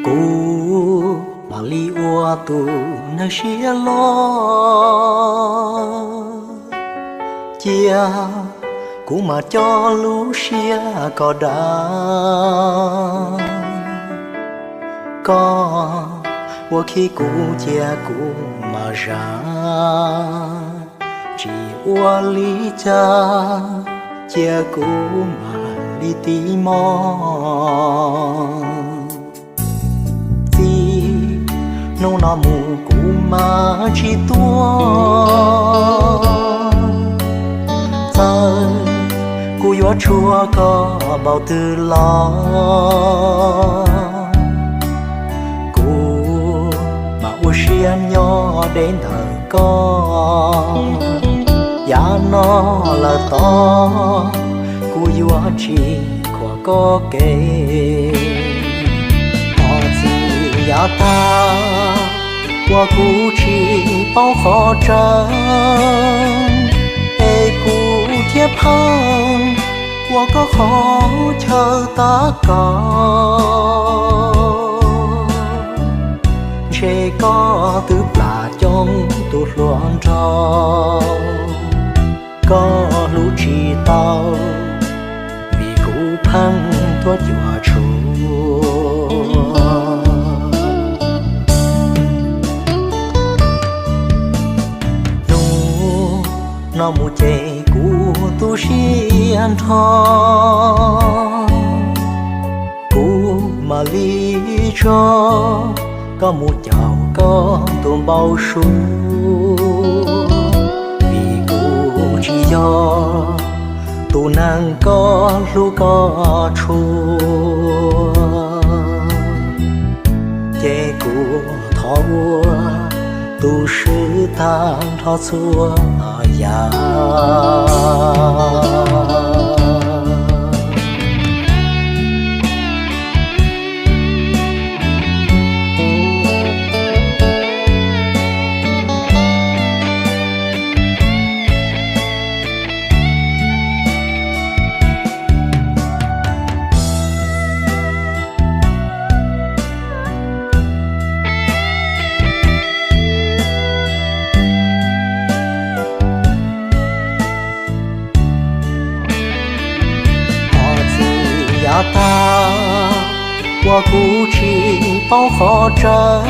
Kuv mam li ua tus neeg siab loj, cia kuv mam coj lub siab koj dav. Koj ua khib kuv cia kuv mam zam, tsis ua li cas cia kuv mam li tiv mog. Txij hnub no mus kuv mam tsis tuaj, txawm kuv yuav tshua koj npaum twg los, kuv mam ua siab nyob deb ntawm koj. Yav no lawm tod kuv yuav tsis khuam koj kev. Thov txim yav tag uas kuv tsis paub qhov tseeb, es kuv thiaj pheej ua koj qhov chaw tab kaum. Ntshe koj twb plam coob tus hluas nraug, koj hlub tsis tau, vim kuv pheej tuaj cuam tshuam. Hnub no mus ces kuv tu siab nrho, kuv mam li tso koj mus caum koj tus npau suav, vim kuv tsis yog tus neeg koj hlub koj tshua. Ces kuv thov ua tus swb tag nrho txhua yam. Thov txim yav tag uas kuv tsis paub qhov tseeb,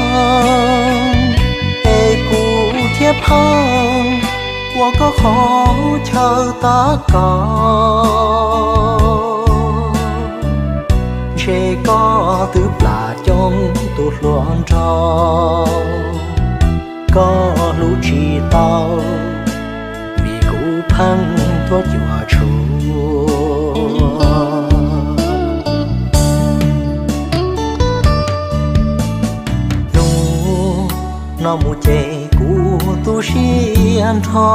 es kuv thiaj pheej ua koj qhov chaw tab kaum. Ntshe koj twb plam coob tus hluas nraug, koj hlub tsis tau, vim kuv pheej tuaj cuam tshuam. Hnub no mus ces kuv tu siab nrho,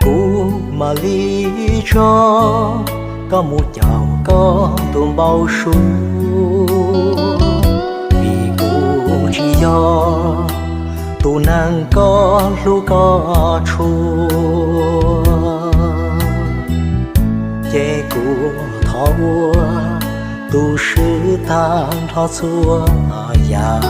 kuv mam li tso koj mus caum koj tus npau suav, vim kuv tsis yog tus neeg koj hlub koj tshua. Ces kuv thov ua tus swb tag nrho txhua yam.